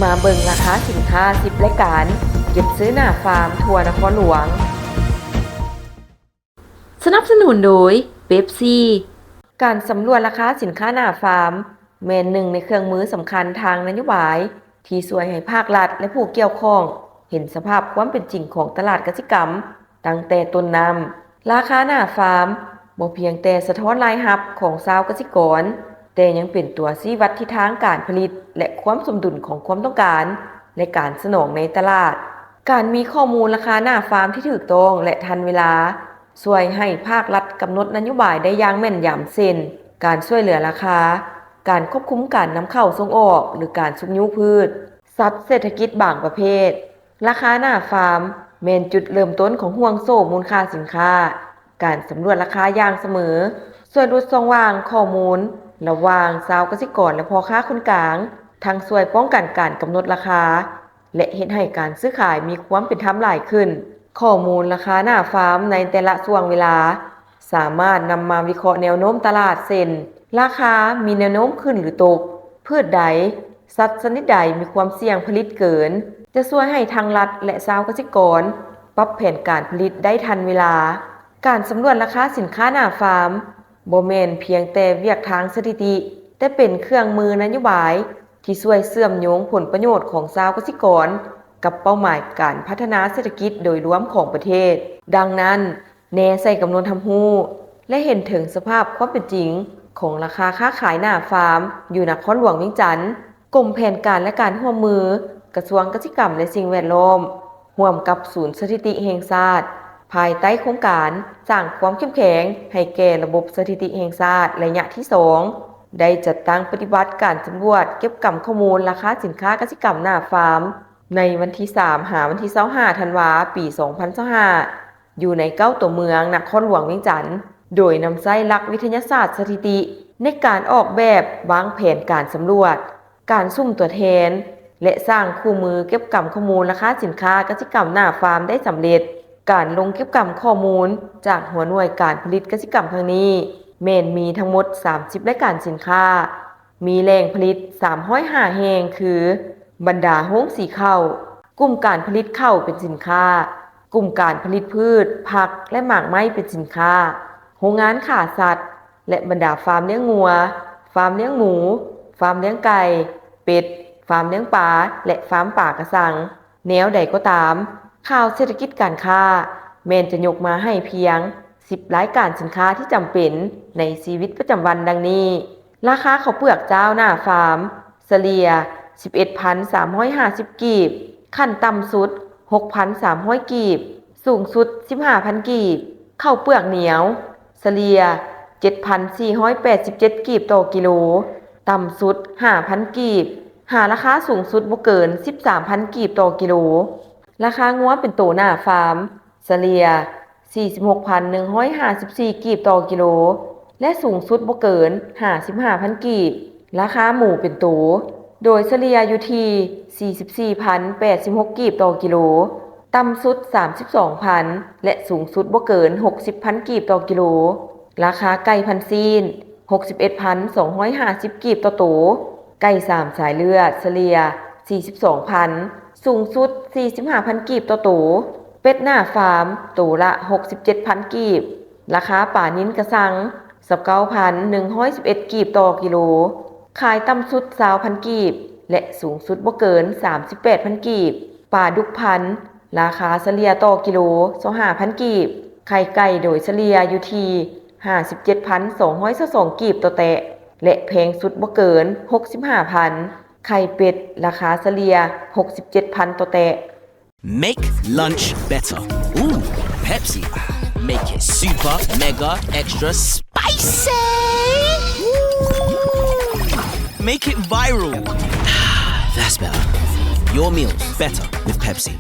ມາເບິ່ງລາຄາສິນຄ້າສິບລາຍການເກັບຊື້ໜ້າຟາມທົ່ວນະຄອນຫຼວງ. ສະໜັບສະໜູນໂດຍເປັບຊີ. ການສຳຫຼວດລາຄາສິນຄ້າໜ້າຟາມ ແມ່ນໜຶ່ງໃນເຄື່ອງມືສຳຄັນທາງນະໂຍບາຍ ທີ່ຊ່ວຍໃຫ້ພາກລັດ ແລະ ຜູ້ກ່ຽວຂ້ອງເຫັນສະພາບຄວາມເປັນຈິງຂອງຕະຫຼາດກະສິກຳຕັ້ງແຕ່ຕົ້ນນ້ຳ. ລາຄາໜ້າຟາມບໍ່ພຽງແຕ່ສະທ້ອນລາຍຮັບຂອງຊາວກະສິກອນ, ແຕ່ຍັງເປັນຕົວຊີ້ວັດທິດທາງການຜະລິດ ແລະ ຄວາມສົມດຸນຂອງຄວາມຕ້ອງການ ແລະ ການສະໜອງໃນຕະຫຼາດ. ການມີຂໍ້ມູນລາຄາໜ້າຟາມທີ່ຖືກຕ້ອງ ແລະ ທັນເວລາ ຊ່ວຍໃຫ້ພາກລັດກຳນົດນະໂຍບາຍໄດ້ຢ່າງແມ່ນຢຳ ເຊັ່ນ ການຊ່ວຍເຫຼືອລາຄາ, ການຄວບຄຸມການນຳເຂົ້າສົ່ງອອກ ຫຼື ການຊຸກຍູ້ພືດ, ສັດເສດຖະກິດບາງປະເພດ. ລາຄາໜ້າຟາມແມ່ນຈຸດເລີ່ມຕົ້ນຂອງຫ່ວງໂສ້ມູນຄ່າສິນຄ້າ. ການສຳຫຼວດລາຄາຢ່າງສະເໝີ ຊ່ວຍຫຼຸດຊ່ອງວ່າງຂໍ້ມູນລະຫວ່າງຊາວກະສິກອນ ແລະ ພໍ່ຄ້າຄົນກາງ, ທັງຊ່ວຍປ້ອງກັນການກຳນົດລາຄາ ແລະ ເຮັດໃຫ້ການຊື້ຂາຍມີຄວາມເປັນທຳຫຼາຍຂຶ້ນ. ຂໍ້ມູນລາຄາໜ້າຟາມໃນແຕ່ລະຊ່ວງເວລາ ສາມາດນຳມາວິເຄາະແນວໂນ້ມຕະຫຼາດ ເຊັ່ນ ລາຄາມີແນວໂນ້ມຂຶ້ນ ຫຼື ຕົກ, ພືດໃດ, ສັດຊະນິດໃດມີຄວາມສ່ຽງຜະລິດເກີນ, ຈະຊ່ວຍໃຫ້ທັງລັດ ແລະ ຊາວກະສິກອນປັບແຜນການຜະລິດໄດ້ທັນເວລາ. ການສຳຫຼວດລາຄາສິນຄ້າໜ້າຟາມ ບໍ່ແມ່ນພຽງແຕ່ວຽກທາງສະຖິຕິ, ແຕ່ເປັນເຄື່ອງມືນະໂຍບາຍທີ່ຊ່ວຍເຊື່ອມໂຍງຜົນປະໂຫຍດຂອງຊາວກະສິກອນກັບເປົ້າໝາຍການພັດທະນາເສດຖະກິດໂດຍລວມຂອງປະເທດ. ດັ່ງນັ້ນ, ແນໃສ່ກຳນົດຮັບຮູ້ ແລະ ເຫັນເຖິງສະພາບຄວາມເປັນຈິງຂອງລາຄາຄ້າຂາຍໜ້າຟາມຢູ່ນະຄອນຫຼວງວຽງຈັນ, ກົມແຜນການ ແລະ ການຮ່ວມມື ກະຊວງກະສິກຳ ແລະ ສິ່ງແວດລ້ອມ ຮ່ວມກັບສູນສະຖິຕິແຫ່ງຊາດ ພາຍໃຕ້ໂຄງການສ້າງຄວາມເຂັ້ມແຂງໃຫ້ແກ່ລະບົບສະຖິຕິແຫ່ງຊາດໄລຍະທີສອງ ໄດ້ຈັດຕັ້ງປະຕິບັດການສຳຫຼວດເກັບກຳຂໍ້ມູນລາຄາສິນຄ້າກະສິກຳໜ້າຟາມ ໃນວັນທີສາມ ຫາວັນທີຊາວຫ້າ ທັນວາ ປີສອງພັນຊາວຫ້າ ຢູ່ໃນເກົ້າຕົວເມືອງນະຄອນຫຼວງວຽງຈັນ, ໂດຍນຳໃຊ້ຫຼັກວິທະຍາສາດສະຖິຕິໃນການອອກແບບວາງແຜນການສຳຫຼວດ, ການສຸ່ມຕົວແທນ ແລະ ສ້າງຄູ່ມືເກັບກຳຂໍ້ມູນລາຄາສິນຄ້າກະສິກຳໜ້າຟາມໄດ້ສຳເລັດ. ການລົງເກັບກຳຂໍ້ມູນຈາກຫົວໜ່ວຍການຜະລິດກະສິກຳຄັ້ງນີ້ ແມ່ນມີທັງໝົດສາມສິບລາຍການສິນຄ້າ, ມີແຫຼ່ງຜະລິດສາມຮ້ອຍຫ້າແຫ່ງ ຄື ບັນດາໂຮງສີເຂົ້າ, ກຸ່ມການຜະລິດເຂົ້າເປັນສິນຄ້າ, ກຸ່ມການຜະລິດພືດ, ຜັກ ແລະ ໝາກໄມ້ເປັນສິນຄ້າ, ໂຮງງານຂ້າສັດ ແລະ ບັນດາຟາມລ້ຽງງົວ, ຟາມລ້ຽງໝູ, ຟາມລ້ຽງໄກ່, ເປັດ, ຟາມລ້ຽງປາ ແລະ ຟາມປາກະຊັງ. ແນວໃດກໍຕາມ, ຂ່າວເສດຖະກິດການຄ້າແມ່ນຈະຍົກມາໃຫ້ພຽງສິບລາຍການສິນຄ້າທີ່ຈຳເປັນໃນຊີວິດປະຈຳວັນ ດັ່ງນີ້: ລາຄາເຂົ້າເປືອກຈ້າວໜ້າຟາມ ສະເລ່ຍ ສິບເອັດພັນສາມຮ້ອຍຫ້າສິບ ກີບ, ຂັ້ນຕ່ຳສຸດ ຫົກພັນສາມຮ້ອຍ ກີບ, ສູງສຸດ ສິບຫ້າພັນ ກີບ. ເຂົ້າເປືອກໜຽວ ສະເລ່ຍ ເຈັດພັນສີ່ຮ້ອຍແປດສິບເຈັດ ກີບຕໍ່ກິໂລ, ຕ່ຳສຸດ ຫ້າພັນ ກີບ, ຫາລາຄາສູງສຸດບໍ່ເກີນ ສິບສາມພັນ ກີບຕໍ່ກິໂລ. ລາຄາງົວເປັນໂຕໜ້າຟາມ ສະເລ່ຍ ສີ່ສິບຫົກພັນໜຶ່ງຮ້ອຍຫ້າສິບສີ່ ກີບຕໍ່ກິໂລ ແລະ ສູງສຸດບໍ່ເກີນ ຫ້າສິບຫ້າພັນ ກີບ. ລາຄາໝູເປັນໂຕ ໂດຍສະເລ່ຍຢູ່ທີ່ ສີ່ສິບສີ່ພັນແປດສິບຫົກ ກີບຕໍ່ກິໂລ, ຕ່ຳສຸດ ສາມສິບສອງພັນ ແລະ ສູງສຸດບໍ່ເກີນ ຫົກສິບພັນ ກີບຕໍ່ກິໂລ. ລາຄາໄກ່ພັນຊີ້ນ ຫົກສິບເອັດພັນສອງຮ້ອຍຫ້າສິບ ກີບຕໍ່ໂຕ, ໄກ່ສາມສາຍເລືອດ ສະເລ່ຍ ສີ່ສິບສອງພັນ ສູງສຸດ ສີ່ສິບຫ້າພັນ ກີບຕໍ່ໂຕ, ເປັດໜ້າຟາມ ໂຕລະ ຫົກສິບເຈັດພັນ ກີບ. ລາຄາປານິນກະຊັງ ຊາວເກົ້າພັນໜຶ່ງຮ້ອຍສິບເອັດ ກີບຕໍ່ກິໂລ, ຂາຍຕ່ຳສຸດ ຊາວພັນ ກີບ ແລະ ສູງສຸດບໍ່ເກີນ ສາມສິບແປດພັນ ກີບ. ປາດຸກພັນ ລາຄາສະເລ່ຍຕໍ່ກິໂລ ຊາວຫ້າພັນ ກີບ, ໄຂ່ໄກ່ໂດຍສະເລ່ຍຢູ່ທີ່ ຫ້າສິບເຈັດພັນສອງຮ້ອຍຊາວສອງ ກີບຕໍ່ແຕະ ແລະ ແພງສຸດບໍ່ເກີນ ຫົກສິບຫ້າພັນ. ໄຂ່ເປັດ ລາຄາສະເລ່ຍ ຫົກສິບເຈັດພັນ ຕໍ່ແຕະ. Make lunch better. Ooh, Pepsi. Make it super, mega, extra spicy. Ooh. Make it viral. That's better. Your meals better with Pepsi.